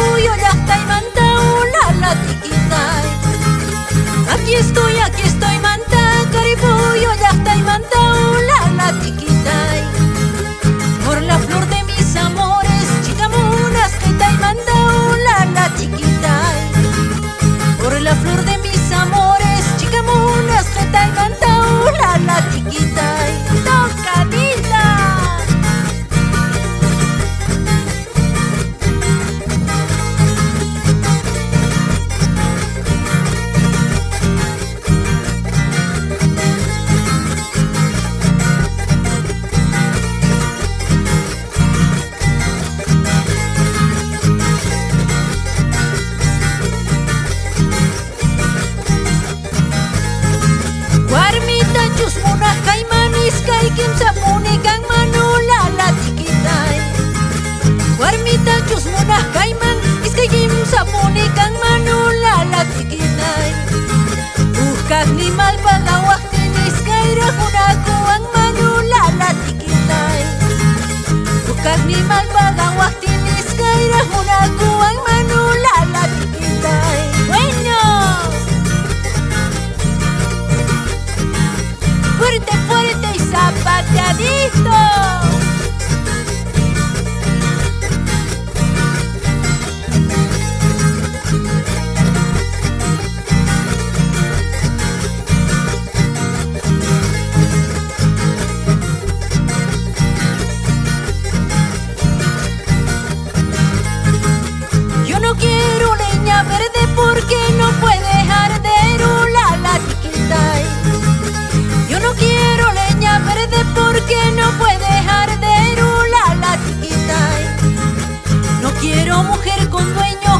Caripuyo llaqtaymanta ulala tikitay. Aquí estoy manta, Caripuyo llaqtaymanta ulala tikitay. Por la flor de mis amores, chica munas manda ulala tikitay. Por la flor de mis amores, chica munas manda ulala tikitay. ¡Tocadita! Warmita chusmunaj kayman iskay kimsa puni kanman ulala tikitay. Warmita chusmunaj kayman iskay kimsa puni kanman ulala tikitay. Uqkaq animal pagawaqtin iskayraq munakuwan manulala tikitay. Uqkaq animal pagawaqtin iskayraq munakuwan manulala tikitay. Bueno. Fuerte, fuerte y zapateadito. Yo no quiero leña verde porque no puede arder ulala tiquitay. Yo no quiero leña verde porque no puede arder ulala tiquitay. No quiero mujer con dueño.